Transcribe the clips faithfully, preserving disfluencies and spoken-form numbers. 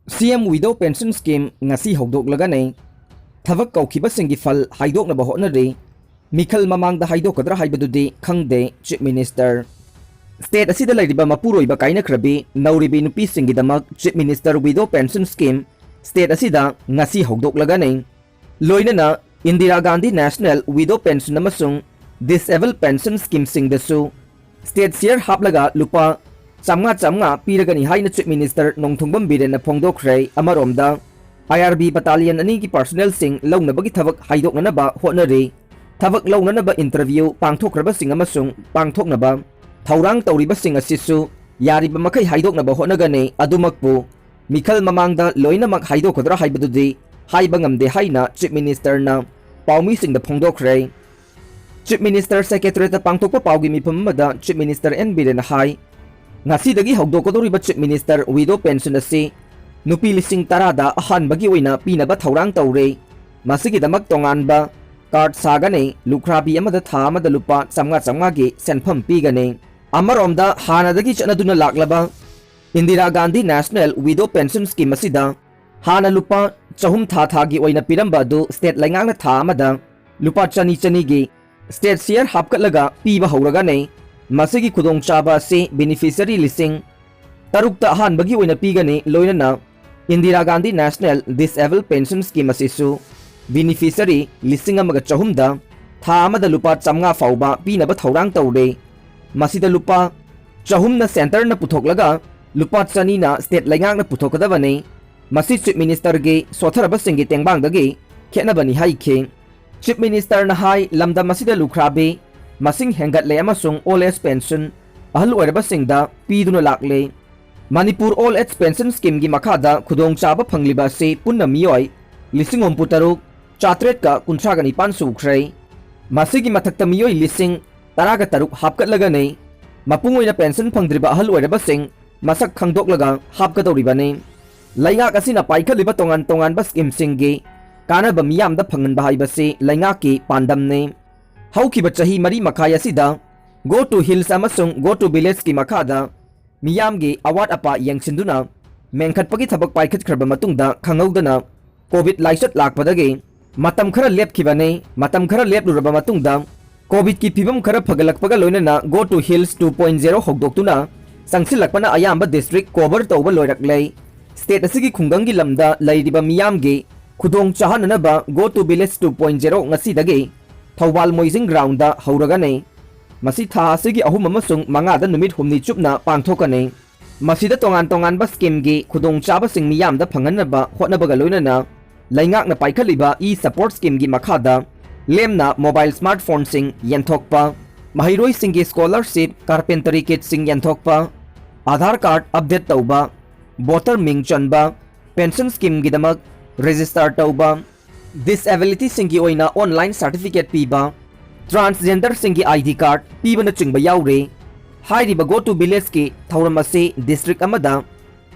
ꯁꯤ M Widow Pension Scheme ꯉꯁꯤ ꯍꯧꯗꯣꯛꯂꯒꯅꯤ꯫ ꯊꯕꯛ ꯀꯧꯈꯤꯕꯁꯤꯡꯒꯤ ꯐꯜ ꯍꯥꯏꯗꯣꯛꯅꯕ ꯍꯣꯠꯅꯔꯤ꯫ ꯃꯤꯈꯜ ꯃꯃꯥꯡꯗ ꯍꯥꯏꯗꯣꯛꯀꯗ꯭ꯔꯥ ꯍꯥꯏꯕꯗꯨꯗꯤ ꯈꯪꯗꯦ, Chief Minister꯫ State ꯑꯁꯤꯗ ꯂꯩꯔꯤꯕ ꯃꯄꯨꯔꯣꯏꯕ ꯀꯥꯏꯅꯈ꯭ꯔꯕꯤ ꯅꯧꯔꯤꯕꯤ ꯅꯨꯄꯤꯁꯤꯡꯒꯤꯗꯃꯛ Chief Minister Widow Pension Scheme state ꯑꯁꯤꯗ ꯉꯁꯤ ꯍꯧꯗꯣꯛꯂꯒꯅꯤ꯫ ꯂꯣꯏꯅꯅ Indira Gandhi National Widow Pension ꯑꯃꯁꯨꯡ Disable Pension Scheme ꯁꯤꯡꯗꯁꯨ state share ꯍꯥꯞꯂꯒ ꯂꯨꯄꯥ ꯆꯥꯝꯃꯉꯥ ꯆꯥꯝꯃꯉꯥ ꯄꯤꯔꯒꯅꯤ ꯍꯥꯏꯅ Chief Minister ꯅꯣꯡꯊꯣꯡꯕꯝ ꯕꯤꯔꯦꯟꯅ ꯐꯣꯡꯗꯣꯛꯈ꯭ꯔꯦ꯫ ꯑꯃꯔꯣꯝꯗ, I R B battalion ꯑꯅꯤꯒꯤ personnel ꯁꯤꯡ ꯂꯧꯅꯕꯒꯤ ꯊꯕꯛ ꯍꯥꯏꯗꯣꯛꯅꯅꯕ ꯍꯣꯠꯅꯔꯤ꯫ ꯊꯕꯛ ꯂꯧꯅꯅꯕ interview ꯄꯥꯡꯊꯣꯛꯈ꯭ꯔꯕꯁꯤꯡ ꯑꯃꯁꯨꯡ ꯄꯥꯡꯊꯣꯛꯅꯕ ꯊꯧꯔꯥꯡ ꯇꯧꯔꯤꯕꯁꯤꯡ ꯑꯁꯤꯁꯨ ꯌꯥꯔꯤꯕ ꯃꯈꯩ ꯍꯥꯏꯗꯣꯛꯅꯕ ꯍꯣꯠꯅꯒꯅꯤ꯫ ꯑꯗꯨꯃꯛꯄꯨ ꯃꯤꯈꯜ ꯃꯃꯥꯡꯗ ꯂꯣꯏꯅꯃꯛ ꯍꯥꯏꯗꯣꯛꯀꯗ꯭ꯔꯥ ꯍꯥꯏꯕꯗꯨꯗꯤ ꯍꯥꯏꯕ ꯉꯝꯗꯦ ꯍꯥꯏꯅ Chief Minister ꯅ ꯄꯥꯎꯃꯤꯁꯤꯡꯗ ꯐꯣꯡꯗꯣꯛꯈ꯭ꯔꯦ꯫ Chief Minister Secretariat ꯇ ꯄꯥꯡꯊꯣꯛꯄ ꯄꯥꯎꯒꯤ ꯃꯤꯐꯝ ꯑꯃꯗ Chief Minister ꯑꯦꯟ ꯕꯤꯔꯦꯟꯅ ꯍꯥꯏ, ꯉꯁꯤꯗꯒꯤ ꯍꯧꯗꯣꯛꯀꯗꯧꯔꯤꯕ Chief Minister Widow Pension ꯑꯁꯤ ꯅꯨꯄꯤ ꯂꯤꯁꯤꯡ ꯇꯔꯥꯗ ꯑꯍꯥꯟꯕꯒꯤ ꯑꯣꯏꯅ ꯄꯤꯅꯕ ꯊꯧꯔꯥꯡ ꯇꯧꯔꯦ꯫ ꯃꯁꯤꯒꯤꯗꯃꯛ ꯇꯣꯉꯥꯟꯕ card ꯁꯥꯒꯅꯤ꯫ ꯂꯨꯈ꯭ꯔꯥꯕꯤ ꯑꯃꯗ ꯊꯥ ꯑꯃꯗ ꯂꯨꯄꯥ ꯆꯥꯝꯃꯉꯥ ꯆꯥꯝꯃꯉꯥꯒꯤ ꯁꯦꯟꯐꯝ ꯄꯤꯒꯅꯤ꯫ ꯑꯃꯔꯣꯝꯗ, ꯍꯥꯟꯅꯗꯒꯤ ꯆꯠꯅꯗꯨꯅ ꯂꯥꯛꯂꯕ Indira Gandhi National Widow Pension Scheme ꯑꯁꯤꯗ ꯍꯥꯟꯅ ꯂꯨꯄꯥ ꯆꯍꯨꯝ ꯊꯥ ꯊꯥꯒꯤ ꯑꯣꯏꯅ ꯄꯤꯔꯝꯕ ꯑꯗꯨ state ꯂꯩꯉꯥꯛꯅ ꯊꯥ ꯑꯃꯗ ꯂꯨꯄꯥ ꯆꯅꯤ ꯆꯅꯤꯒꯤ state share ꯍꯥꯞꯀꯠꯂꯒ ꯄꯤꯕ ꯍꯧꯔꯒꯅꯤ꯫ ꯃꯁꯤꯒꯤ ꯈꯨꯗꯣꯡꯆꯥꯕ ꯑꯁꯤ beneficiary ꯂꯤꯁꯤꯡ ꯇꯔꯨꯛꯇ ꯑꯍꯥꯟꯕꯒꯤ ꯑꯣꯏꯅ ꯄꯤꯒꯅꯤ꯫ ꯂꯣꯏꯅꯅ Indira Gandhi National Disable Pension Scheme ꯑꯁꯤꯁꯨ beneficiary ꯂꯤꯁꯤꯡ ꯑꯃꯒ ꯆꯍꯨꯝꯗ ꯊꯥ ꯑꯃꯗ ꯂꯨꯄꯥ ꯆꯥꯝꯃꯉꯥ ꯐꯥꯎꯕ ꯄꯤꯅꯕ ꯊꯧꯔꯥꯡ ꯇꯧꯔꯦ꯫ ꯃꯁꯤꯗ ꯂꯨꯄꯥ ꯆꯍꯨꯝꯅ centre ꯅ ꯄꯨꯊꯣꯛꯂꯒ ꯂꯨꯄꯥ ꯆꯅꯤꯅ state ꯂꯩꯉꯥꯛꯅ ꯄꯨꯊꯣꯛꯀꯗꯕꯅꯤ꯫ ꯃꯁꯤ Chief Minister ꯒꯤ ꯁꯣꯠꯊꯔꯕꯁꯤꯡꯒꯤ ꯇꯦꯡꯕꯥꯡꯗꯒꯤ ꯈꯦꯠꯅꯕꯅꯤ ꯍꯥꯏꯈꯤ꯫ Chief Minister ꯅ ꯍꯥꯏ, ꯂꯝꯗꯝ ꯑꯁꯤꯗ ꯂꯨꯈ꯭ꯔꯥꯕꯤ ꯃꯁꯤꯡ ꯍꯦꯟꯒꯠꯂꯦ ꯑꯃꯁꯨꯡ old age pension ꯑꯍꯜ ꯑꯣꯏꯔꯕꯁꯤꯡꯗ ꯄꯤꯗꯨꯅ ꯂꯥꯛꯂꯦ꯫ Manipur Old Age Pension Scheme ꯒꯤ ꯃꯈꯥꯗ ꯈꯨꯗꯣꯡꯆꯥꯕ ꯐꯪꯂꯤꯕ ꯑꯁꯤ ꯄꯨꯟꯅ ꯃꯤꯑꯣꯏ ꯂꯤꯁꯤꯡ ꯍꯨꯝꯐꯨ ꯇꯔꯨꯛ ꯆꯥꯇ꯭ꯔꯦꯠꯀ ꯀꯨꯟꯊ꯭ꯔꯥꯒ ꯅꯤꯄꯥꯟ ꯁꯨꯈ꯭ꯔꯦ꯫ ꯃꯁꯤꯒꯤ ꯃꯊꯛꯇ ꯃꯤꯑꯣꯏ ꯂꯤꯁꯤꯡ ꯇꯔꯥꯒ ꯇꯔꯨꯛ ꯍꯥꯞꯀꯠꯂꯒꯅꯤ꯫ ꯃꯄꯨꯡ ꯑꯣꯏꯅ pension ꯐꯪꯗ꯭ꯔꯤꯕ ꯑꯍꯜ ꯑꯣꯏꯔꯕꯁꯤꯡ ꯃꯁꯛ ꯈꯪꯗꯣꯛꯂꯒ ꯍꯥꯞꯀꯗꯧꯔꯤꯕꯅꯤ꯫ ꯂꯩꯉꯥꯛ ꯑꯁꯤꯅ ꯄꯥꯏꯈꯠꯂꯤꯕ ꯇꯣꯉꯥꯟ ꯇꯣꯉꯥꯟꯕ scheme ꯁꯤꯡꯒꯤ ꯀꯥꯟꯅꯕ ꯃꯤꯌꯥꯝꯗ ꯐꯪꯍꯟꯕ ꯍꯥꯏꯕꯁꯤ ꯂꯩꯉꯥꯛꯀꯤ ꯄꯥꯟꯗꯝꯅꯤ꯫ ꯍꯧꯈꯤꯕ ꯆꯍꯤ ꯃꯔꯤ ꯃꯈꯥꯏ ꯑꯁꯤꯗ Go to Hills ꯑꯃꯁꯨꯡ Go to Village ꯀꯤ ꯃꯈꯥꯗ ꯃꯤꯌꯥꯝꯒꯤ ꯑꯋꯥꯠ ꯑꯄꯥ ꯌꯦꯡꯁꯤꯟꯗꯨꯅ ꯃꯦꯟꯈꯠꯄꯒꯤ ꯊꯕꯛ ꯄꯥꯏꯈꯠꯈ꯭ꯔꯕ ꯃꯇꯨꯡꯗ ꯈꯪꯍꯧꯗꯅ ꯀꯣꯚꯤꯗ ꯂꯥꯏꯆꯠ ꯂꯥꯛꯄꯗꯒꯤ ꯃꯇꯝ ꯈꯔ ꯂꯦꯞꯈꯤꯕꯅꯤ꯫ ꯃꯇꯝ ꯈꯔ ꯂꯦꯞꯂꯨꯔꯕ ꯃꯇꯨꯡꯗ ꯀꯣꯚꯤꯗꯀꯤ ꯐꯤꯕꯝ ꯈꯔ ꯐꯒꯠꯂꯛꯄꯒ ꯂꯣꯏꯅꯅ Go to Hills two point zero ꯍꯧꯗꯣꯛꯇꯨꯅ ꯆꯪꯁꯤꯜꯂꯛꯄꯅ ꯑꯌꯥꯝꯕ ꯗꯤꯁꯇ꯭ꯔꯤꯛ ꯀꯣꯚꯔ ꯇꯧꯕ ꯂꯣꯏꯔꯛꯂꯦ꯫ ꯁ꯭ꯇꯦꯠ ꯑꯁꯤꯒꯤ ꯈꯨꯡꯒꯪꯒꯤ ꯂꯝꯗ ꯂꯩꯔꯤꯕ ꯃꯤꯌꯥꯝꯒꯤ ꯈꯨꯗꯣꯡ ꯆꯥꯍꯟꯅꯅꯕ Go to Village two point zero ꯉꯁꯤꯗꯒꯤ ꯊꯧꯕꯥꯜ ꯃꯣꯏꯖꯤꯡ ꯒ꯭ꯔꯥꯎꯟꯗ ꯍꯧꯔꯒꯅꯤ꯫ ꯃꯁꯤ ꯊꯥ ꯑꯁꯤꯒꯤ ꯑꯍꯨꯝ ꯑꯃꯁꯨꯡ ꯃꯉꯥꯗ ꯅꯨꯃꯤꯠ ꯍꯨꯝꯅꯤ ꯆꯨꯞꯅ ꯄꯥꯡꯊꯣꯛꯀꯅꯤ꯫ ꯃꯁꯤꯗ ꯇꯣꯉꯥꯟ ꯇꯣꯉꯥꯟꯕ ꯁ꯭ꯀꯤꯝꯒꯤ ꯈꯨꯗꯣꯡꯆꯥꯕꯁꯤꯡ ꯃꯤꯌꯥꯝꯗ ꯐꯪꯍꯟꯅꯕ ꯍꯣꯠꯅꯕꯒ ꯂꯣꯏꯅꯅ ꯂꯩꯉꯥꯛꯅ ꯄꯥꯏꯈꯠꯂꯤꯕ ꯏ ꯁꯄꯣꯔꯠ ꯁ꯭ꯀꯤꯝꯒꯤ ꯃꯈꯥꯗ ꯂꯦꯝꯅ ꯃꯣꯕꯥꯏꯜ ꯁ꯭ꯃꯥꯔꯠꯐꯣꯟꯁꯤꯡ ꯌꯦꯟꯊꯣꯛꯄ, ꯃꯍꯩꯔꯣꯏꯁꯤꯡꯒꯤ ꯁ꯭ꯀꯣꯂꯔꯁꯤꯞ, ꯀꯥꯔꯄꯦꯟꯇꯔꯤ ꯀꯤꯠꯁꯤꯡ ꯌꯦꯟꯊꯣꯛꯄ, ꯑꯥꯙꯥꯔ ꯀꯥꯔꯗ ꯑꯞꯗꯦꯠ ꯇꯧꯕ, ꯚꯣꯇꯔ ꯃꯤꯡ ꯆꯟꯕ, ꯄꯦꯟꯁꯟ ꯁ꯭ꯀꯤꯝꯒꯤꯗꯃꯛ ꯔꯦꯖꯤꯁꯇꯥꯔ ꯇꯧꯕ, ꯗꯤꯁꯑꯦꯕꯤꯂꯤꯇꯤꯁꯤꯡꯒꯤ ꯑꯣꯏꯅ ꯑꯣꯟꯂꯥꯏꯟ ꯁꯥꯔꯇꯤꯐꯤꯀꯦꯠ ꯄꯤꯕ, ꯇ꯭ꯔꯥꯟꯁꯖꯦꯟꯗꯔꯁꯤꯡꯒꯤ ꯑꯥꯏ ꯗꯤ ꯀꯥꯔꯗ ꯄꯤꯕꯅꯆꯤꯡꯕ ꯌꯥꯎꯔꯤ꯫ ꯍꯥꯏꯔꯤꯕ Go to Villageꯀꯤ ꯊꯧꯔꯝ ꯑꯁꯤ ꯗꯤꯁꯇ꯭ꯔꯤꯛ ꯑꯃꯗ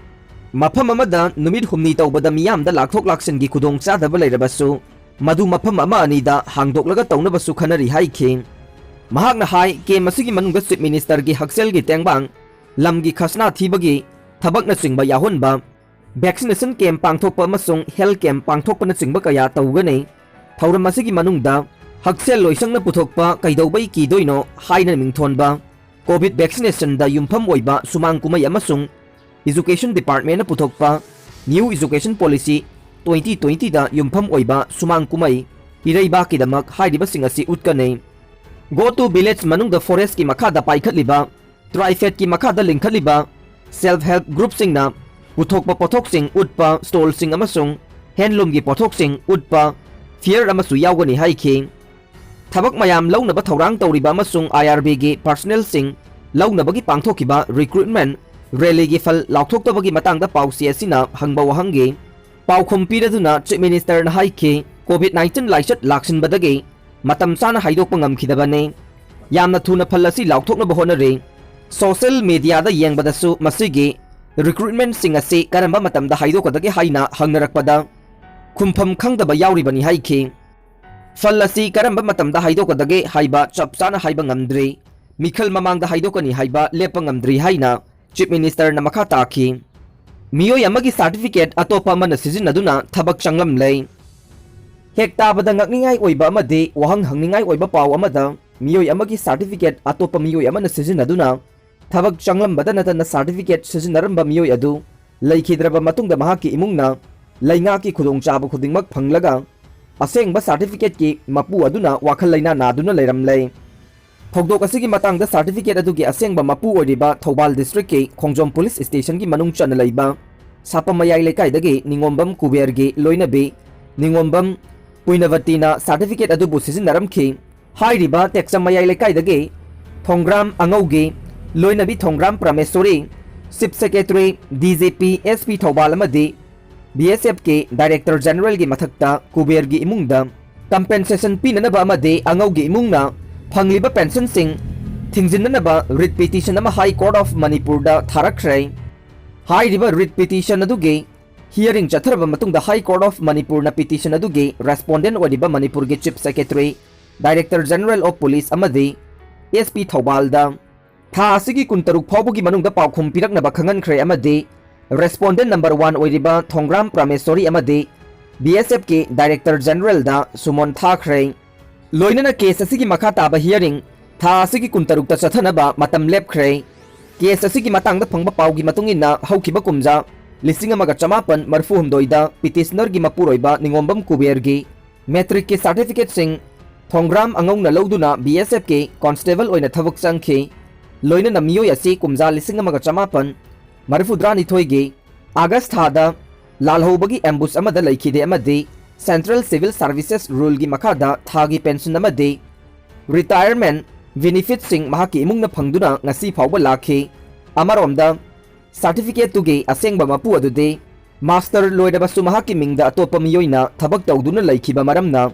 ꯃꯐꯝ ꯑꯃꯗ ꯅꯨꯃꯤꯠ ꯍꯨꯝꯅꯤ ꯇꯧꯕꯗ ꯃꯤꯌꯥꯝꯗ ꯂꯥꯛꯊꯣꯛ ꯂꯥꯛꯁꯤꯟꯒꯤ ꯈꯨꯗꯣꯡꯆꯥꯗꯕ ꯂꯩꯔꯕꯁꯨ, ꯃꯗꯨ ꯃꯐꯝ ꯑꯃ ꯑꯅꯤꯗ ꯍꯥꯡꯗꯣꯛꯂꯒ ꯇꯧꯅꯕꯁꯨ ꯈꯟꯅꯔꯤ ꯍꯥꯏꯈꯤ꯫ ꯃꯍꯥꯛꯅ ꯍꯥꯏ, ꯀꯦꯝ ꯑꯁꯤꯒꯤ ꯃꯅꯨꯡꯗ ꯆꯤꯐ ꯃꯤꯅꯤꯁꯇꯔꯒꯤ ꯍꯛꯁꯦꯜꯒꯤ ꯇꯦꯡꯕꯥꯡ, ꯂꯝꯒꯤ ꯈꯁꯅꯥ ꯊꯤꯕꯒꯤ ꯊꯕꯛꯅꯆꯤꯡꯕ ꯌꯥꯎꯍꯟꯕ, ꯚꯦꯛꯁꯤꯅꯦꯁꯟ ꯀꯦꯝ ꯄꯥꯡꯊꯣꯛꯄ ꯑꯃꯁꯨꯡ ꯍꯦꯜꯊ ꯀꯦꯝ ꯄꯥꯡꯊꯣꯛꯄꯅꯆꯤꯡꯕ ꯀꯌꯥ ꯇꯧꯒꯅꯤ꯫ ꯊꯧꯔꯝ ꯑꯁꯤꯒꯤ ꯃꯅꯨꯡꯗ ꯍꯛꯁꯦꯜ ꯂꯣꯏꯁꯪꯅ ꯄꯨꯊꯣꯛꯄ ꯀꯩꯗꯧꯕꯩ ꯀꯤꯗꯣꯏꯅꯣ ꯍꯥꯏꯅ ꯃꯤꯡꯊꯣꯟꯕ, ꯀꯣꯚꯤꯗ ꯚꯦꯛꯁꯤꯅꯦꯁꯟꯗ ꯌꯨꯝꯐꯝ ꯑꯣꯏꯕ ꯁꯨꯃꯥꯡ ꯀꯨꯝꯍꯩ ꯑꯃꯁꯨꯡ ꯏꯖꯨꯀꯦꯁꯟ ꯗꯤꯄꯥꯔꯠꯃꯦꯟꯅ ꯄꯨꯊꯣꯛꯄ ꯅ꯭ꯌꯨ ꯏꯖꯨꯀꯦꯁꯟ ꯄꯣꯂꯤꯁꯤ twenty twentyꯗ ꯌꯨꯝꯐꯝ ꯑꯣꯏꯕ ꯁꯨꯃꯥꯡ ꯀꯨꯝꯍꯩ ꯏꯔꯩꯕꯥꯛꯀꯤꯗꯃꯛ ꯍꯥꯏꯔꯤꯕꯁꯤꯡ ꯑꯁꯤ ꯎꯠꯀꯅꯤ꯫ Go to Village ꯃꯅꯨꯡꯗ ꯐꯣꯔꯦꯁ꯭ꯠꯀꯤ ꯃꯈꯥꯗ ꯄꯥꯏꯈꯠꯂꯤꯕ, ꯇ꯭ꯔꯥꯏꯐꯦꯗꯀꯤ ꯃꯈꯥꯗ ꯂꯤꯡꯈꯠꯂꯤꯕ ꯁꯦꯜꯐ ꯍꯦꯜꯞ ꯒ꯭ꯔꯨꯞꯁꯤꯡꯅ ꯄꯨꯊꯣꯛꯄ ꯄꯣꯠꯊꯣꯛꯁꯤꯡ ꯎꯠꯄ ꯁ꯭ꯇꯣꯜꯁꯤꯡ ꯑꯃꯁꯨꯡ ꯍꯦꯟꯂꯨꯝꯒꯤ ꯄꯣꯠꯊꯣꯛꯁꯤꯡ ꯎꯠꯄ ꯐꯤꯌꯔ ꯑꯃꯁꯨ ꯌꯥꯎꯒꯅꯤ ꯍꯥꯏꯈꯤ꯫ ꯊꯕꯛ ꯃꯌꯥꯝ ꯂꯧꯅꯕ ꯊꯧꯔꯥꯡ ꯇꯧꯔꯤꯕ ꯑꯃꯁꯨꯡ ꯑꯥꯏ ꯑꯥꯔ ꯕꯤꯒꯤ ꯄꯔꯁꯅꯦꯜꯁꯤꯡ ꯂꯧꯅꯕꯒꯤ ꯄꯥꯡꯊꯣꯛꯈꯤꯕ ꯔꯤꯀ꯭ꯔꯨꯠꯃꯦꯟꯠ ꯔꯦꯂꯤꯒꯤ ꯐꯜ ꯂꯥꯎꯊꯣꯛꯇꯕꯒꯤ ꯃꯇꯥꯡꯗ ꯄꯥꯎꯆꯦ ꯑꯁꯤꯅ ꯍꯪꯕ ꯋꯥꯍꯪꯒꯤ ꯄꯥꯎꯈꯨꯝ ꯄꯤꯔꯗꯨꯅ ꯆꯤꯐ ꯃꯤꯅꯤꯁꯇꯔꯅ ꯍꯥꯏꯈꯤ, ꯀꯣꯚꯤꯗ nineteen ꯂꯥꯏꯆꯠ ꯂꯥꯛꯁꯤꯟꯕꯗꯒꯤ ꯃꯇꯝ ꯆꯥꯅ ꯍꯥꯏꯗꯣꯛꯄ ꯉꯝꯈꯤꯗꯕꯅꯤ꯫ ꯌꯥꯝꯅ ꯊꯨꯅ ꯐꯜ ꯑꯁꯤ ꯂꯥꯎꯊꯣꯛꯅꯕ ꯍꯣꯠꯅꯔꯤ꯫ ꯁꯣꯁꯤꯌꯦꯜ ꯃꯤꯗꯤꯌꯥꯗ ꯌꯦꯡꯕꯗꯁꯨ ꯃꯁꯤꯒꯤ ꯔꯤꯀ꯭ꯔꯨꯠꯃꯦꯟꯠꯁꯤꯡ ꯑꯁꯤ ꯀꯔꯝꯕ ꯃꯇꯝꯗ ꯍꯥꯏꯗꯣꯛꯀꯗꯒꯦ ꯍꯥꯏꯅ ꯍꯪꯅꯔꯛꯄꯗ ꯈꯨꯝꯐꯝ ꯈꯪꯗꯕ ꯌꯥꯎꯔꯤꯕꯅꯤ ꯍꯥꯏꯈꯤ꯫ ꯐꯜ ꯑꯁꯤ ꯀꯔꯝꯕ ꯃꯇꯝꯗ ꯍꯥꯏꯗꯣꯛꯀꯗꯒꯦ ꯍꯥꯏꯕ ꯆꯞ ꯆꯥꯅ ꯍꯥꯏꯕ ꯉꯝꯗ꯭ꯔꯤ꯫ ꯃꯤꯈꯜ ꯃꯃꯥꯡꯗ ꯍꯥꯏꯗꯣꯛꯀꯅꯤ ꯍꯥꯏꯕ ꯂꯦꯞꯄ ꯉꯝꯗ꯭ꯔꯤ ꯍꯥꯏꯅ ꯆꯤꯐ ꯃꯤꯅꯤꯁꯇꯔꯅ ꯃꯈꯥ ꯇꯥꯈꯤ꯫ ꯃꯤꯑꯣꯏ ꯑꯃꯒꯤ ꯁꯥꯔꯇꯤꯐꯤꯀꯦꯠ ꯑꯇꯣꯞꯄ ꯑꯃꯅ ꯁꯤꯖꯤꯟꯅꯗꯨꯅ ꯊꯕꯛ ꯆꯪꯂꯝꯂꯦ꯫ ꯍꯦꯛ ꯇꯥꯕꯗ ꯉꯛꯅꯤꯡꯉꯥꯏ ꯑꯣꯏꯕ ꯑꯃꯗꯤ ꯋꯥꯍꯪ ꯍꯪꯅꯤꯡꯉꯥꯏ ꯑꯣꯏꯕ ꯄꯥꯎ ꯑꯃꯗ, ꯃꯤꯑꯣꯏ ꯑꯃꯒꯤ ꯁꯥꯔꯇꯤꯐꯤꯀꯦꯠ ꯑꯇꯣꯞꯄ ꯃꯤꯑꯣꯏ ꯑꯃꯅ ꯁꯤꯖꯤꯟꯅꯗꯨꯅ ꯊꯕꯛ ꯆꯪꯂꯝꯕꯗ ꯅꯠꯇꯅ ꯁꯥꯔꯇꯤꯐꯤꯀꯦꯠ ꯁꯤꯖꯤꯟꯅꯔꯝꯕ ꯃꯤꯑꯣꯏ ꯑꯗꯨ ꯂꯩꯈꯤꯗ꯭ꯔꯕ ꯃꯇꯨꯡꯗ ꯃꯍꯥꯛꯀꯤ ꯏꯃꯨꯡꯅ ꯂꯩꯉꯥꯛꯀꯤ ꯈꯨꯗꯣꯡꯆꯥꯕ ꯈꯨꯗꯤꯡꯃꯛ ꯐꯪꯂꯒ ꯑꯁꯦꯡꯕ ꯁꯥꯔꯇꯤꯐꯤꯀꯦꯠꯀꯤ ꯃꯄꯨ ꯑꯗꯨꯅ ꯋꯥꯈꯜ ꯂꯩꯅꯥ ꯅꯥꯗꯨꯅ ꯂꯩꯔꯝꯂꯦ꯫ ꯊꯧꯗꯣꯛ ꯑꯁꯤꯒꯤ ꯃꯇꯥꯡꯗ ꯁꯥꯔꯇꯤꯐꯤꯀꯦꯠ ꯑꯗꯨꯒꯤ ꯑꯁꯦꯡꯕ ꯃꯄꯨ ꯑꯣꯏꯔꯤꯕ ꯊꯧꯕꯥꯜ ꯗꯤꯁꯇ꯭ꯔꯤꯛꯀꯤ ꯈꯣꯡꯖꯣꯝ ꯄꯨꯂꯤꯁ ꯁ꯭ꯇꯦꯁꯟꯒꯤ ꯃꯅꯨꯡ ꯆꯟꯅ ꯂꯩꯕ ꯁꯥꯄꯝ ꯃꯌꯥꯏ ꯂꯩꯀꯥꯏꯗꯒꯤ ꯅꯤꯉꯣꯝꯕꯝ ꯀꯨꯕꯦꯔꯒꯤ ꯂꯣꯏꯅꯕꯤ ꯅꯤꯉꯣꯝꯕꯝ ꯄꯨꯏꯅꯕꯇꯤꯅ ꯁꯥꯔꯇꯤꯐꯤꯀꯦꯠ ꯑꯗꯨꯕꯨ ꯁꯤꯖꯤꯟꯅꯔꯝꯈꯤ꯫ ꯍꯥꯏꯔꯤꯕ ꯇꯦꯛꯆꯝ ꯃꯌꯥꯏ ꯂꯩꯀꯥꯏꯗꯒꯤ ꯊꯣꯡꯒ꯭ꯔꯥꯝ ꯑꯉꯧꯒꯤ ꯂꯣꯏꯅꯕꯤ Thongram Pramesori, chief secretary, D G P, S P Thoubal ꯑꯃꯗꯤ ꯕꯤ ꯑꯦꯁ ꯑꯦꯐꯀꯤ ꯗꯥꯏꯔꯦꯛꯇꯔ ꯖꯦꯅꯔꯦꯜꯒꯤ ꯃꯊꯛꯇ ꯀꯨꯕꯦꯔꯒꯤ ꯏꯃꯨꯡꯗ ꯀꯝꯄꯦꯟꯁꯦꯁꯟ ꯄꯤꯅꯅꯕ ꯑꯃꯗꯤ ꯑꯉꯧꯒꯤ ꯏꯃꯨꯡꯅ ꯐꯪꯂꯤꯕ ꯄꯦꯟꯁꯟꯁꯤꯡ ꯊꯤꯡꯖꯤꯟꯅꯅꯕ ꯔꯤꯠ ꯄꯤꯇꯤꯁꯟ ꯑꯃ ꯍꯥꯏ ꯀꯣꯔꯠ ꯑꯣꯐ ꯃꯅꯤꯄꯨꯔꯗ ꯊꯥꯔꯛꯈ꯭ꯔꯦ꯫ ꯍꯥꯏꯔꯤꯕ ꯔꯤꯠ ꯄꯤꯇꯤꯁꯟ ꯑꯗꯨꯒꯤ ꯍꯤꯌꯔꯤꯡ ꯆꯠꯊꯔꯕ ꯃꯇꯨꯡꯗ ꯍꯥꯏ ꯀꯣꯔꯠ ꯑꯣꯐ ꯃꯅꯤꯄꯨꯔꯅ ꯄꯤꯇꯤꯁꯟ ꯑꯗꯨꯒꯤ ꯔꯦꯁꯄꯣꯟꯗꯦꯟ ꯑꯣꯏꯔꯤꯕ ꯃꯅꯤꯄꯨꯔꯒꯤ chief secretary, director general of police ꯑꯃꯗꯤ ꯑꯦꯁ ꯄꯤ ꯊꯧꯕꯥꯜꯗ ꯊꯥ ꯑꯁꯤꯒꯤ ꯀꯨꯟꯇꯔꯨꯛ ꯐꯥꯎꯕꯒꯤ ꯃꯅꯨꯡꯗ ꯄꯥꯎꯈꯨꯝ ꯄꯤꯔꯛꯅꯕ ꯈꯪꯍꯟꯈ꯭ꯔꯦ ꯑꯃꯗꯤ ꯔꯦꯁꯄꯣꯟꯗꯦꯟ ꯅꯝꯕꯔ ꯋꯥꯟ ꯑꯣꯏꯔꯤꯕ ꯊꯣꯡꯒ꯭ꯔꯥꯝ ꯄ꯭ꯔꯃꯦꯁꯣꯔꯤ ꯑꯃꯗꯤ ꯕꯤ ꯑꯦꯁ ꯑꯦꯐꯀꯤ ꯗꯥꯏꯔꯦꯛꯇꯔ ꯖꯦꯅꯔꯦꯜꯗ ꯁꯨꯃꯣꯟ ꯊꯥꯈ꯭ꯔꯦ꯫ ꯂꯣꯏꯅꯅ ꯀꯦꯁ ꯑꯁꯤꯒꯤ ꯃꯈꯥ ꯇꯥꯕ ꯍꯤꯌꯔꯤꯡ ꯊꯥ ꯑꯁꯤꯒꯤ ꯀꯨꯟꯇꯔꯨꯛꯇ ꯆꯠꯊꯅꯕ ꯃꯇꯝ ꯂꯦꯞꯈ꯭ꯔꯦ꯫ ꯀꯦꯁ ꯑꯁꯤꯒꯤ ꯃꯇꯥꯡꯗ ꯐꯪꯕ ꯄꯥꯎꯒꯤ ꯃꯇꯨꯡ ꯏꯟꯅ ꯍꯧꯈꯤꯕ ꯀꯨꯝꯖꯥ ꯂꯤꯁꯤꯡ ꯑꯃꯒ ꯆꯃꯥꯄꯟ ꯃꯔꯤꯐꯨ ꯍꯨꯝꯗꯣꯏꯗ ꯄꯤꯇꯤꯁꯅꯔꯒꯤ ꯃꯄꯨꯔꯣꯏꯕ ꯅꯤꯉꯣꯝꯕꯝ ꯀꯨꯕꯦꯔꯒꯤ ꯃꯦꯇ꯭ꯔꯤꯛꯀꯤ ꯁꯥꯔꯇꯤꯐꯤꯀꯦꯠꯁꯤꯡ ꯊꯣꯡꯒ꯭ꯔꯥꯝ ꯑꯉꯧꯅ ꯂꯧꯗꯨꯅ ꯕꯤ ꯑꯦꯁ ꯑꯦꯐꯀꯤ ꯀꯣꯟꯁꯇꯦꯕꯜ ꯑꯣꯏꯅ ꯊꯕꯛ ꯆꯪꯈꯤ꯫ ꯂꯣꯏꯅꯅ ꯃꯤꯑꯣꯏ ꯑꯁꯤ ꯀꯨꯝꯖꯥ ꯂꯤꯁꯤꯡ ꯑꯃꯒ ꯆꯃꯥꯄꯟ ꯃꯔꯤꯐꯨꯇꯔꯥꯅꯤꯊꯣꯏꯒꯤ ꯑꯥꯒꯁ ꯊꯥꯗ ꯂꯥꯜꯍꯧꯕꯒꯤ ꯑꯦꯝꯕꯨꯁ ꯑꯃꯗ ꯂꯩꯈꯤꯗꯦ ꯑꯃꯗꯤ ꯁꯦꯟꯇ꯭ꯔꯦꯜ ꯁꯤꯚꯤꯜ ꯁꯥꯔꯚꯤꯁꯦꯁ ꯔꯨꯜꯒꯤ ꯃꯈꯥꯗ ꯊꯥꯒꯤ ꯄꯦꯟꯁꯟ ꯑꯃꯗꯤ ꯔꯤꯇꯥꯌꯔꯃꯦꯟ ꯕꯦꯅꯤꯐꯤꯠꯁꯤꯡ ꯃꯍꯥꯛꯀꯤ ꯏꯃꯨꯡꯅ ꯐꯪꯗꯨꯅ ꯉꯁꯤ ꯐꯥꯎꯕ ꯂꯥꯛꯈꯤ꯫ ꯑꯃꯔꯣꯝꯗ, ꯁꯥꯔꯇꯤꯐꯤꯀꯦꯠꯇꯨꯒꯤ ꯑꯁꯦꯡꯕ ꯃꯄꯨ ꯑꯗꯨꯗꯤ ꯃꯥꯁꯇꯔ ꯂꯣꯏꯔꯕꯁꯨ ꯃꯍꯥꯛꯀꯤ ꯃꯤꯡꯗ ꯑꯇꯣꯞꯄ ꯃꯤꯑꯣꯏꯅ ꯊꯕꯛ ꯇꯧꯗꯨꯅ ꯂꯩꯈꯤꯕ ꯃꯔꯝꯅ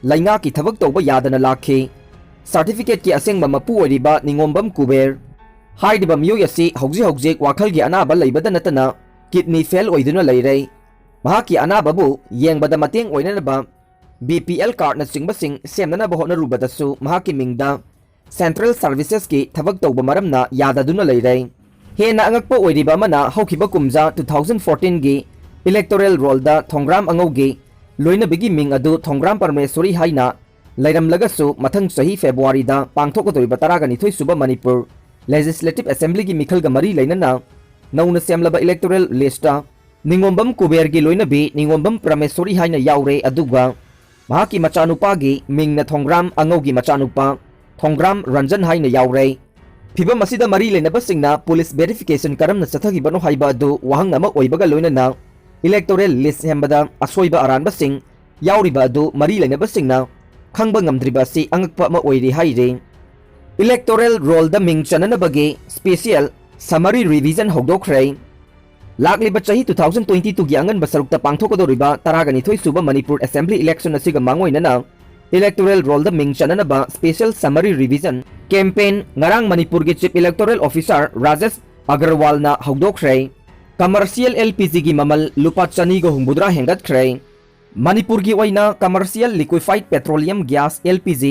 ꯂꯩꯉꯥꯛꯀꯤ ꯊꯕꯛ ꯇꯧꯕ ꯌꯥꯗꯅ ꯂꯥꯛꯈꯤ꯫ ꯁꯥꯔꯇꯤꯐꯤꯀꯦꯠꯀꯤ ꯑꯁꯦꯡꯕ ꯃꯄꯨ ꯑꯣꯏꯔꯤꯕ ꯅꯤꯉꯣꯝꯕꯝ ꯀꯨꯕꯦꯔ ꯍꯥꯏꯔꯤꯕ ꯃꯤꯑꯣꯏ ꯑꯁꯤ ꯍꯧꯖꯤꯛ ꯍꯧꯖꯤꯛ ꯋꯥꯈꯜꯒꯤ ꯑꯅꯥꯕ ꯂꯩꯕꯗ ꯅꯠꯇꯅ ꯀꯤꯗꯅꯤ ꯐꯦꯜ ꯑꯣꯏꯗꯨꯅ ꯂꯩꯔꯦ꯫ ꯃꯍꯥꯛꯀꯤ ꯑꯅꯥꯕꯕꯨ ꯌꯦꯡꯕꯗ ꯃꯇꯦꯡ ꯑꯣꯏꯅꯅꯕ ꯕꯤ ꯄꯤ ꯑꯦꯜ ꯀꯥꯔꯗꯅꯆꯤꯡꯕꯁꯤꯡ ꯁꯦꯝꯅꯅꯕ ꯍꯣꯠꯅꯔꯨꯕꯗꯁꯨ ꯃꯍꯥꯛꯀꯤ ꯃꯤꯡꯗ ꯁꯦꯟꯇ꯭ꯔꯦꯜ ꯁꯥꯔꯚꯤꯁꯦꯁꯀꯤ ꯊꯕꯛ ꯇꯧꯕ ꯃꯔꯝꯅ ꯌꯥꯗꯗꯨꯅ ꯂꯩꯔꯦ꯫ ꯍꯦꯟꯅ ꯑꯉꯛꯄ ꯑꯣꯏꯔꯤꯕ ꯑꯃꯅ, ꯍꯧꯈꯤꯕ ꯀꯨꯝꯖꯥ two thousand fourteen ꯒꯤ electoral roll ꯗ ꯊꯣꯡꯒ꯭ꯔꯥꯝ ꯑꯉꯧꯒꯤ ꯂꯣꯏꯅꯕꯤꯒꯤ ꯃꯤꯡ ꯑꯗꯨ ꯊꯣꯡꯒ꯭ꯔꯥꯝ ꯄꯔꯃꯦꯁꯣꯔꯤ ꯍꯥꯏꯅ ꯂꯩꯔꯝꯂꯒꯁꯨ, ꯃꯊꯪ ꯆꯍꯤ February ꯗ ꯄꯥꯡꯊꯣꯛꯀꯗꯧꯔꯤꯕ ꯇꯔꯥꯒ ꯅꯤꯊꯣꯏ ꯁꯨꯕ ꯃꯅꯤꯄꯨꯔ Legislative Assembly ꯒꯤ ꯃꯤꯈꯜꯒ ꯃꯔꯤ ꯂꯩꯅꯅ ꯅꯧꯅ ꯁꯦꯝꯂꯕ electoral list ꯇ ꯅꯤꯉꯣꯝꯕꯝ ꯀꯨꯕꯦꯔꯒꯤ ꯂꯣꯏꯅꯕꯤ ꯅꯤꯉꯣꯝꯕꯝ ꯄ꯭ꯔꯃꯦꯁꯣꯔꯤ ꯍꯥꯏꯅ ꯌꯥꯎꯔꯦ, ꯑꯗꯨꯒ ꯃꯍꯥꯛꯀꯤ ꯃꯆꯥꯅꯨꯄꯥꯒꯤ ꯃꯤꯡꯅ ꯊꯣꯡꯒ꯭ꯔꯥꯝ ꯑꯉꯧꯒꯤ ꯃꯆꯥꯅꯨꯄꯥ ꯊꯣꯡꯒ꯭ꯔꯥꯝ ꯔꯟꯖꯟ ꯍꯥꯏꯅ ꯌꯥꯎꯔꯦ꯫ ꯐꯤꯚꯝ ꯑꯁꯤꯗ ꯃꯔꯤ ꯂꯩꯅꯕꯁꯤꯡꯅ police verification ꯀꯔꯝꯅ ꯆꯠꯊꯈꯤꯕꯅꯣ ꯍꯥꯏꯕ ꯑꯗꯨ ꯋꯥꯍꯪ ꯑꯃ ꯑꯣꯏꯕꯒ ꯂꯣꯏꯅꯅ electoral list ꯁꯦꯝꯕꯗ ꯑꯁꯣꯏꯕ ꯑꯔꯥꯟꯕꯁꯤꯡ ꯌꯥꯎꯔꯤꯕ ꯑꯗꯨ ꯃꯔꯤ ꯂꯩꯅꯕꯁꯤꯡꯅ ꯈꯪꯕ ꯉꯝꯗ꯭ꯔꯤꯕ ꯑꯁꯤ ꯑꯉꯛꯄ ꯑꯃ ꯑꯣꯏꯔꯤ ꯍꯥꯏꯔꯤ꯫ Electoral roll ꯗ ꯃꯤꯡ ꯆꯟꯅꯅꯕꯒꯤ special summary revision ꯍꯧꯗꯣꯛꯈ꯭ꯔꯦ꯫ ꯂꯥꯛꯂꯤꯕ ꯆꯍꯤ two thousand twenty two ꯒꯤ ꯑꯉꯟꯕ ꯁꯔꯨꯛꯇ ꯄꯥꯡꯊꯣꯛꯀꯗꯧꯔꯤꯕ ꯇꯔꯥꯒ ꯅꯤꯊꯣꯏ ꯁꯨꯕ ꯃꯅꯤꯄꯨꯔ Assembly election ꯑꯁꯤꯒ ꯃꯥꯡꯑꯣꯏꯅꯅ electoral roll ꯗ ꯃꯤꯡ ꯆꯟꯅꯅꯕ special summary revision campaign ꯉꯔꯥꯡ ꯃꯅꯤꯄꯨꯔꯒꯤ Chief Electoral Officer Rajesh ꯑꯒꯔꯋꯥꯜꯅ ꯍꯧꯗꯣꯛꯈ꯭ꯔꯦ꯫ Commercial L P G ꯒꯤ ꯃꯃꯜ ꯂꯨꯄꯥ ꯆꯅꯤꯒ ꯍꯨꯝꯐꯨꯇꯔꯥ ꯍꯦꯟꯒꯠꯈ꯭ꯔꯦ꯫ ꯃꯅꯤꯄꯨꯔꯒꯤ ꯑꯣꯏꯅ commercial liquefied petroleum gas L P G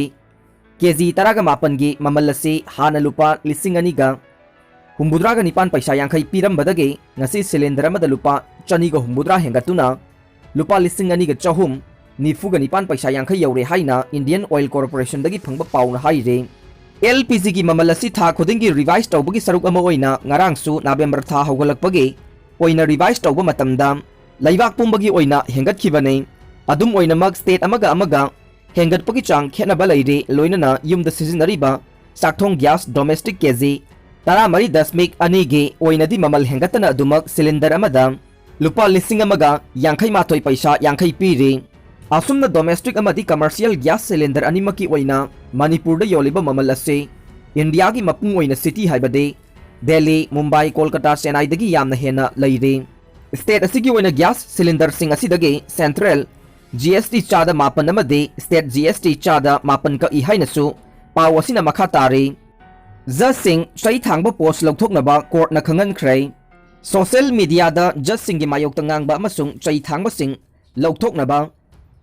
ꯀꯦꯖꯤ ꯇꯔꯥꯒ ꯃꯥꯄꯟꯒꯤ ꯃꯃꯜ ꯑꯁꯤ ꯍꯥꯟꯅ ꯂꯨꯄꯥ ꯂꯤꯁꯤꯡ ꯑꯅꯤꯒ ꯍꯨꯝꯐꯨꯇꯔꯥꯒ ꯅꯤꯄꯥꯟ ꯄꯩꯁꯥ ꯌꯥꯡꯈꯩ ꯄꯤꯔꯝꯕꯗꯒꯤ ꯉꯁꯤ cylinder ꯑꯃꯗ ꯂꯨꯄꯥ ꯆꯅꯤꯒ ꯍꯨꯝꯐꯨꯇꯔꯥ ꯍꯦꯟꯒꯠꯇꯨꯅ ꯂꯨꯄꯥ ꯂꯤꯁꯤꯡ ꯑꯅꯤꯒ ꯆꯍꯨꯝ ꯅꯤꯐꯨꯒ ꯅꯤꯄꯥꯟ ꯄꯩꯁꯥ ꯌꯥꯡꯈꯩ ꯌꯧꯔꯦ ꯍꯥꯏꯅ Indian Oil Corporation ꯗꯒꯤ ꯐꯪꯕ ꯄꯥꯎꯅ ꯍꯥꯏꯔꯤ꯫ L P G ꯒꯤ ꯃꯃꯜ ꯑꯁꯤ ꯊꯥ ꯈꯨꯗꯤꯡꯒꯤ revise ꯇꯧꯕꯒꯤ ꯁꯔꯨꯛ ꯑꯃ ꯑꯣꯏꯅ ꯉꯔꯥꯡꯁꯨ November ꯊꯥ ꯍꯧꯒꯠꯂꯛꯄꯒꯤ ꯑꯣꯏꯅ revise ꯇꯧꯕ ꯃꯇꯝꯗ ꯂꯩꯕꯥꯛ ꯄꯨꯝꯕꯒꯤ ꯑꯣꯏꯅ ꯍꯦꯟꯒꯠꯈꯤꯕꯅꯤ꯫ ꯑꯗꯨꯝ ꯑꯣꯏꯅꯃꯛ, state ꯑꯃꯒ ꯑꯃꯒ ꯍꯦꯟꯒꯠꯄꯒꯤ ꯆꯥꯡ ꯈꯦꯠꯅꯕ ꯂꯩꯔꯤ, ꯂꯣꯏꯅꯅ ꯌꯨꯝꯗ ꯁꯤꯖꯤꯟꯅꯔꯤꯕ ꯆꯥꯛꯊꯣꯡ gas domestic ꯀꯦꯖꯤ ꯇꯔꯥꯃꯔꯤ ꯗꯁꯃꯤꯛ ꯑꯅꯤꯒꯤ ꯑꯣꯏꯅꯗꯤ ꯃꯃꯜ ꯍꯦꯟꯒꯠꯇꯅ ꯑꯗꯨꯃꯛ cylinder ꯑꯃꯗ ꯂꯨꯄꯥ ꯂꯤꯁꯤꯡ ꯑꯃꯒ ꯌꯥꯡꯈꯩ ꯃꯥꯊꯣꯏ ꯄꯩꯁꯥ ꯌꯥꯡꯈꯩ ꯄꯤꯔꯤ꯫ ꯑꯁꯨꯝꯅ domestic ꯑꯃꯗꯤ commercial gas cylinder ꯑꯅꯤꯃꯛꯀꯤ ꯑꯣꯏꯅ ꯃꯅꯤꯄꯨꯔꯗ ꯌꯣꯜꯂꯤꯕ ꯃꯃꯜ ꯑꯁꯤ ꯏꯟꯗꯤꯌꯥꯒꯤ ꯃꯄꯨꯡ ꯑꯣꯏꯅ city ꯍꯥꯏꯕꯗꯤ ꯗꯦꯜꯂꯤ, ꯃꯨꯝꯕꯥꯏ, ꯀꯣꯜꯀꯇꯥ, ꯆꯦꯟꯅꯥꯏꯗꯒꯤ ꯌꯥꯝꯅ ꯍꯦꯟꯅ ꯂꯩꯔꯤ꯫ State ꯑꯁꯤꯒꯤ ꯑꯣꯏꯅ gas cylinderꯁꯤꯡ ꯑꯁꯤꯗꯒꯤ central G S T ꯆꯥꯗ ꯃꯥꯄꯟ ꯑꯃꯗꯤ state G S T ꯆꯥꯗ ꯃꯥꯄꯟ ꯀꯛꯏ ꯍꯥꯏꯅꯁꯨ ꯄꯥꯎ ꯑꯁꯤꯅ ꯃꯈꯥ ꯇꯥꯔꯤ꯫ Judgeꯁꯤꯡ ꯆꯩ ꯊꯥꯡꯕ post ꯂꯧꯊꯣꯛꯅꯕ courtꯅ ꯈꯪꯍꯟꯈ꯭ꯔꯦ꯫ Social mediaꯗ judgeꯁꯤꯡꯒꯤ ꯃꯥꯌꯣꯛꯇ ꯉꯥꯡꯕ ꯑꯃꯁꯨꯡ ꯆꯩ ꯊꯥꯡꯕꯁꯤꯡ ꯂꯧꯊꯣꯛꯅꯕ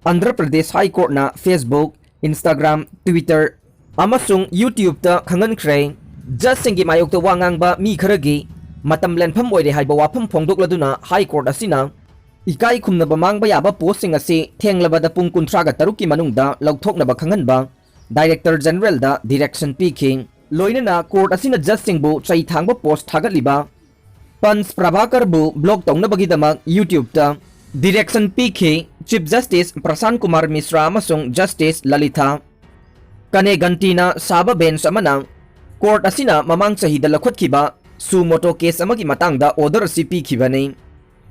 Andhra Pradesh High Courtꯅ Facebook, Instagram, Twitter ꯑꯃꯁꯨꯡ YouTubeꯇ ꯈꯪꯍꯟꯈ꯭ꯔꯦ꯫ ꯖꯖꯁꯤꯡꯒꯤ ꯃꯥꯌꯣꯛꯇ ꯋꯥ ꯉꯥꯡꯕ ꯃꯤ ꯈꯔꯒꯤ ꯃꯇꯝ ꯂꯦꯟꯐꯝ ꯑꯣꯏꯔꯦ ꯍꯥꯏꯕ ꯋꯥꯐꯝ ꯐꯣꯡꯗꯣꯛꯂꯗꯨꯅ ꯍꯥꯏ ꯀꯣꯔꯠ ꯑꯁꯤꯅ ꯏꯀꯥꯏ ꯈꯨꯝꯅꯕ ꯃꯥꯡꯕ ꯌꯥꯕ ꯄꯣꯁꯁꯤꯡ ꯑꯁꯤ ꯊꯦꯡꯂꯕꯗ ꯄꯨꯡ ꯀꯨꯟꯊ꯭ꯔꯥꯒ ꯇꯔꯨꯛꯀꯤ ꯃꯅꯨꯡꯗ ꯂꯧꯊꯣꯛꯅꯕ ꯈꯪꯍꯟꯕ ꯗꯥꯏꯔꯦꯛꯇꯔ ꯖꯦꯅꯔꯦꯜꯗ ꯗꯤꯔꯦꯛꯁꯟ ꯄꯤꯈꯤ꯫ ꯂꯣꯏꯅꯅ ꯀꯣꯔꯠ ꯑꯁꯤꯅ ꯖꯖꯁꯤꯡꯕꯨ ꯆꯩ ꯊꯥꯡꯕ ꯄꯣꯁ ꯊꯥꯒꯠꯂꯤꯕ ꯄꯟꯆ ꯄ꯭ꯔꯚꯥꯀꯔꯕꯨ ꯕ꯭ꯂꯣꯛ ꯇꯧꯅꯕꯒꯤꯗꯃꯛ YouTubeꯇ ꯗꯤꯔꯦꯛꯁꯟ ꯄꯤꯈꯤ꯫ ꯆꯤꯐ ꯖꯁꯇꯤꯁ ꯄ꯭ꯔꯁꯥꯟ ꯀꯨꯃꯥꯔ ꯃꯤꯁ꯭ꯔꯥ ꯑꯃꯁꯨꯡ ꯖꯁꯇꯤꯁ ꯂꯂꯤꯊꯥ ꯀꯅꯦꯒꯟꯇꯤꯅ ꯁꯥꯕ ꯕꯦꯟꯆ ꯑꯃꯅ ꯀꯣꯔꯠ ꯑꯁꯤꯅ ꯃꯃꯥꯡ ꯆꯍꯤꯗ ꯂꯧꯈꯠꯈꯤꯕ ꯁꯨ ꯃꯣꯇꯣ ꯀꯦꯁ ꯑꯃꯒꯤ ꯃꯇꯥꯡꯗ ꯑꯣꯔꯗꯔ ꯑꯁꯤ ꯄꯤꯈꯤꯕꯅꯤ꯫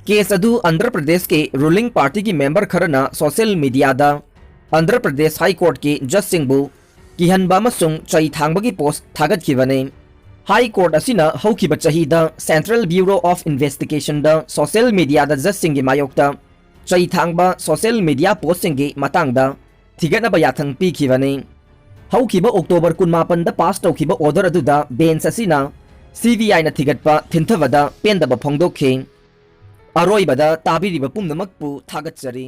ꯀꯦꯁ ꯑꯗꯨ ꯑꯟꯙ꯭ꯔ ꯄ꯭ꯔꯗꯦꯁꯀꯤ ꯔꯨꯂꯤꯡ ꯄꯥꯔꯇꯤꯒꯤ ꯃꯦꯝꯕꯔ ꯈꯔꯅ ꯁꯣꯁꯤꯌꯦꯜ ꯃꯤꯗꯤꯌꯥꯗ ꯑꯟꯙ꯭ꯔ ꯄ꯭ꯔꯗꯦꯁ ꯍꯥꯏ ꯀꯣꯔꯠꯀꯤ ꯖꯖꯁꯤꯡꯕꯨ ꯀꯤꯍꯟꯕ ꯑꯃꯁꯨꯡ ꯆꯩ ꯊꯥꯡꯕꯒꯤ ꯄꯣꯁ ꯊꯥꯒꯠꯈꯤꯕꯅꯤ꯫ ꯍꯥꯏ ꯀꯣꯔꯠ ꯑꯁꯤꯅ ꯍꯧꯈꯤꯕ ꯆꯍꯤꯗ ꯁꯦꯟꯇ꯭ꯔꯦꯜ ꯕ꯭ꯌꯨꯔꯣ ꯑꯣꯐ ꯏꯟꯚꯦꯁꯇꯤꯒꯦꯁꯟꯗ ꯁꯣꯁꯤꯌꯦꯜ ꯃꯤꯗꯤꯌꯥꯗ ꯖꯖꯁꯤꯡꯒꯤ ꯃꯥꯌꯣꯛꯇ ꯆꯩ ꯊꯥꯡꯕ ꯁꯣꯁꯤꯌꯦꯜ ꯃꯤꯗꯤꯌꯥ ꯄꯣꯁꯁꯤꯡꯒꯤ ꯃꯇꯥꯡꯗ ꯊꯤꯒꯠꯅꯕ ꯌꯥꯊꯪ ꯄꯤꯈꯤꯕꯅꯤ꯫ ꯍꯧꯈꯤꯕ ꯑꯣꯛꯇꯣꯕꯔ ꯀꯨꯟꯃꯥꯄꯟꯗ ꯄꯥꯁ ꯇꯧꯈꯤꯕ ꯑꯣꯔꯗꯔ ꯑꯗꯨꯗ ꯕꯦꯟꯆ ꯑꯁꯤꯅ CBIꯅ ꯊꯤꯒꯠꯄ ꯊꯤꯟꯊꯕꯗ ꯄꯦꯟꯗꯕ ꯐꯣꯡꯗꯣꯛꯈꯤ꯫ ꯑꯔꯣꯏꯕꯗ ꯇꯥꯕꯤꯔꯤꯕ ꯄꯨꯝꯅꯃꯛꯄꯨ ꯊꯥꯒꯠꯆꯔꯤ꯫